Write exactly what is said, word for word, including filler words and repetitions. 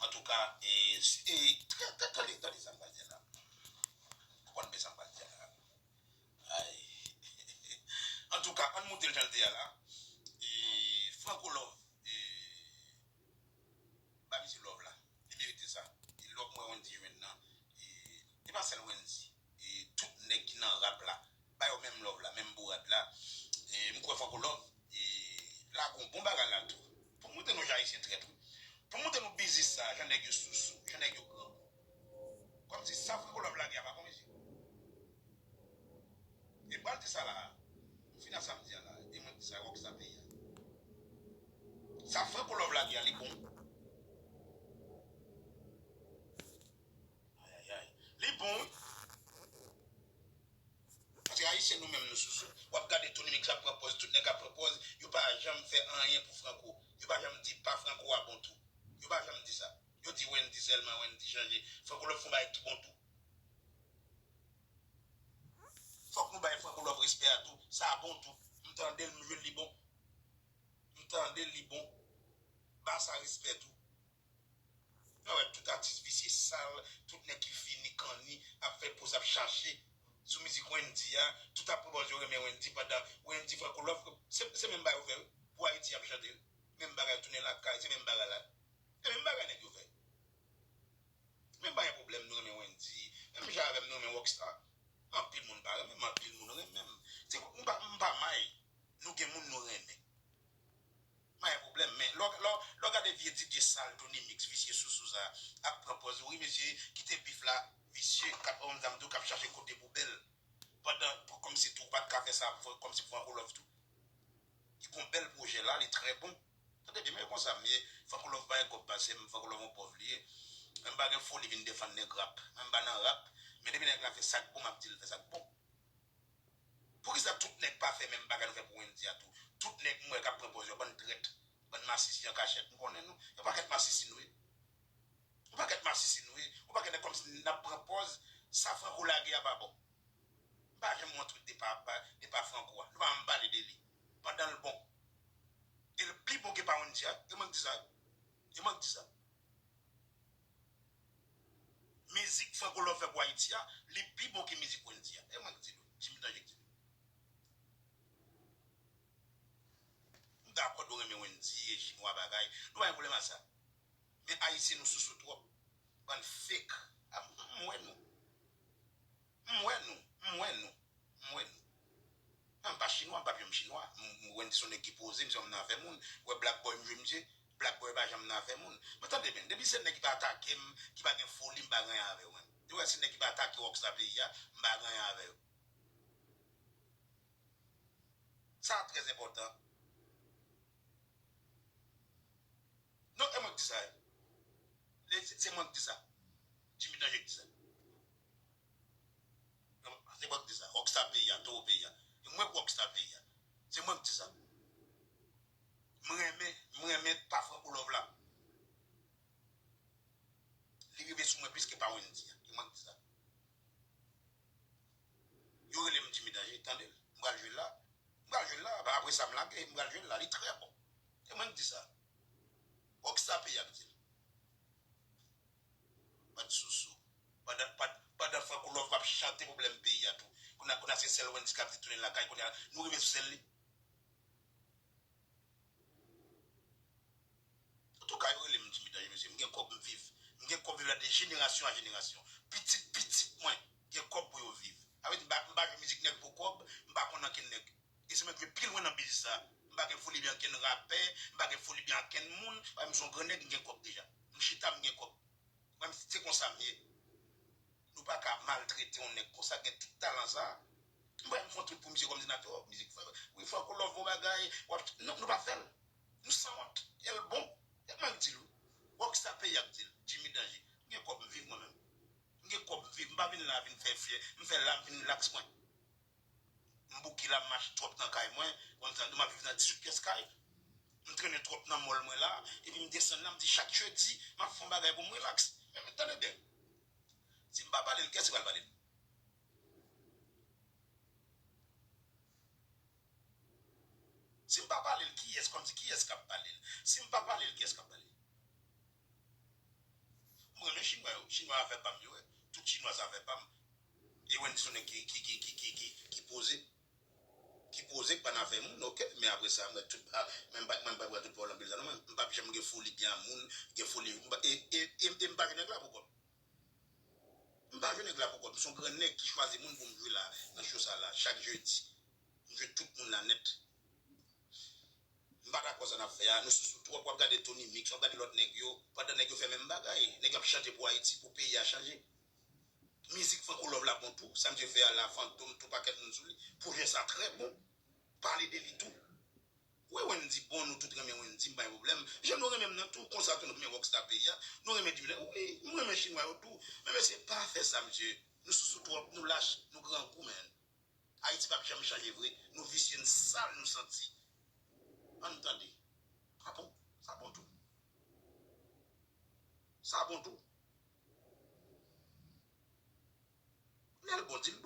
Antouka, e, e, tande, tande, tande sa m pral di a la. Ou konn men sa m pral di a la. Ay. Antouka, ann moute l jan l te a la. E, Franco Love, e, ba misye love la. Li merite sa. E love mwen Wendy jwenn nan. E, e pa sèl Wendy. E tout nèg ki nan rap la, ba yo menm love la, menm bourad la. E m kwè Franco Love, e, la gon bon bagay la tou. Pou montre nou jan Ayisyen trèt wi. Pou montre nou biznis sa, jan nèg yo sousou, jan nèg yo grangou. Kòmsi sa Franco Love lage a pa bon mesye. E m pral di sa la. M fin a sa m di a la. E mwen di sa, Rockstar peyi a. Sa Franco Love lage a, li bon. Ayayay. Li bon wi. Paske Ayisyen nou menm nou sousou. W ap gade Tony Mix ap pran pòz, tout nèg ap pran pòz. Yo pa janm fè anyen pou Franco. Yo pa janm di pa Franco a bon tou. Yo pa janm di sa. Yo di Wendy sèlman, Wendy chanje. Franco Love fè yon bagay ki bon tou. Fòk nou bay Franco Love respè a tou. Sa a bon tou. M tande l, m jwenn li bon. M tande l, li bon. Ba sa respè tou. Nou wè tout atis visye sal, tout nèg ki fini kanni ap fè poz ap chache sou mizik Wendy a, tout ap pran pòz yo renmen Wendy pandan Wendy Franco Love, se, se menm bagay yo fè wi. Pou Ayiti y ap chante wi. Menm bagay tounen lakay, se menm bagay la. Se menm bagay nèg yo fè. Men pa gen pwoblèm, nou renmen Wendy. Menm jan avè m, nou renmen Rockstar. Anpil moun pa renmen m, anpil moun renmen m. Se, m pa, m pa may. Nou gen moun nou renmen. Pa gen pwoblèm, men lè w, lè w, lè w gade vye D J sal, Tony Mix, visye sousou sa, ap pran pòz, wi mesye, kite bif la, visye, k ap, kòm m di w, k ap chache kote poubèl. Pandan, pou, kòmsi tou, ou pa t ka fè sa, pou, kòmsi pou Franco Love tou. Li gon bèl pwojè la, li trè bon. Tande byen, men konsa m ye. Franco Love pa gen kòb pase m, Franco Love yon pòv li ye. Mwen m pa gen foli vin defann nèg rap. Mwen m pa nan rap. Men depi nèg la fè sa k bon, m ap di l fè sa k bon. Poukisa tout nèg pa fè menm bagay nou fè pou Wendy a tou? Tout nèg m wè k ap pran pòz yo, bann trèt, bann masisi an kachèt, m konnen nou. Yon pakèt masisi nou ye. Yon pakèt masisi nou ye. Yon pakèt nèg kòmsi n ap pran pòz, sa Franco lage a pa bon. M pa janm wè yon twit de pa, pa, de pa Franco a. Nou pa janm pale de li. Pandan l bon. E l pi bon ke pa Wendy a. E mwen k di sa. E mwen k di sa. Mizik Franco Love fè pou Ayiti a, li pi bon ke mizik Wendy a. E mwen k di nou. Jimmy Danje k di nou. M dakò nou renmen Wendy e chinwa bagay. Nou pa gen pwoblèm a sa. Men Ayisyen nou sousou twòp. Bann fake. A, m wè nou. M wè nou. M wè nou. M wè nou. Non, m pa chinwa, m p ap janm chinwa. M, m, Wendy se yon nèg ki poze, m se yon moun nan afè moun. Ou wè Black Boy, m jwe misye. Black Boy pa janm nan afè moun. Men tande byen, depi se nèg ki pa atake m, ki pa gen foli, m pa gen anyen avè yo menm. Ou wè se nèg ki pa atake Rockstar peyi a, m pa gen anyen avè yo. Sa trè enpòtan. Non, e mwen k di sa, wi. Se, se mwen k di sa. Jimmy Danje k di sa. Se mwen k di sa. Rockstar peyi a, towo peyi a. E mwen k rockstar peyi a. Se mwen k di sa. M renmen, m renmen pa Franco Love la. Li rive sou mwen plis ke pa Wendy a. E mwen k di sa. Yo rele m Jimmy Danje, tande l. M pral jwe l la. M pral jwe l la. Apre sa m lage, m pral jwe l la. Li trè bon. E mwen k di sa. Rockstar peyi a k di l. Bann sousou. Pandan, pandan, pandan Franco Love ap chante pwoblèm peyi a tou. Kounye a, kounye a se sèl Wendy k ap di tounen lakay. Kounye a, nou rive sou sèl li. Antouka, yo rele m Jimmy Danje, mesye. M gen kòb, m viv. M gen kòb viv la de jenerasyon a jenerasyon. Pitit pitit mwen gen kòb pou yo viv. Sa vle di, m pa, m pa jwe mizik nèg pou kòb, m pa konn ankenn nèg. E se mwen ki pi lwen nan biznis sa. M pa gen foli byen ankenn rapè, m pa gen foli byen ankenn moun. Paske m se yon gran nèg, m gen kòb deja. M chita, m gen kòb. Mwen, se konsa m ye. Nou pa ka maltrete yon nèg konsa, gen tout talan sa. M pa fè yon twit pou misye kòm si n ap di, oh, mizik fè, wi, Franco Love bon bagay. W ap, non, nou pa fè l. Nou sanwont. E l bon. E mwen k di l, wi. Rockstar peyi a k di l, Jimmy Danje. M gen kòb, m viv mwen menm. M gen kòb, m viv. M pa vin la vin fè fyè. M fè la, m vin rilaks mwen. M bouke la, m mache twòp nan kay mwen. Konn sa, m ap viv nan dizuit pyès kay. M trennen twòp nan mall mwen la. Epi m desann la, m di chak jedi, m ap fè yon bagay pou m rilaks. Men, men, tande byen. Si m pa pale l, kiyès ki pral pale l? Si m pa pale l, kiyès, kòmsi kiyès k ap pale l? Si m pa pale l, kiyès k ap pale l? Chinwa afè pa m yo, wi. Tout chinwa se afè pa m. E Wendy se yon nèg ki, ki, ki, ki, ki, ki, ki poze. Ki poze, k pa nan afè moun, oke. Men apre sa, mwen tout pa, mwen pa, mwen pa pran tout pawòl anpil tan, non, mwen, m p ap janm gen foli byen a moun, gen foli, m pa, e, e, e, e m pa jwe nèg la pou kò m. M pa jwe nèg la pou kò m. M se yon gran nèg ki chwazi moun pou m jwe la, nan show sa la, chak jedi. M jwe tout moun la nèt. M pa dakò sa n ap fè a. Nou sousou twòp. W ap gade Tony Mix, w ap gade lòt nèg yo. Pandan nèg yo fè menm bagay. Nèg yo ap chante pou Ayiti, pou peyi a chanje. Mizik Franco Love la bon tou. Sa misye fè a la, Fantom, tou pakèt moun sou li. Pwojè sa trè bon. Pale de li tou. Wi, Wendy bon, nou tout renmen Wendy, m pa gen pwoblèm. Jan nou renmen m nan tou, konsa tou nou renmen Rockstar peyi a. Nou renmen Jimmy. Wi, m renmen chinwa yo tou. Men mesye, pa fè sa, mesye. Nou sousou twòp, nou lach, nou grangou, man. Ayiti p ap janm chanje vre. Nou visye, n sal, nou santi. Ann tande. A bon? Sa bon tou. Sa bon tou. Nèl bon di m,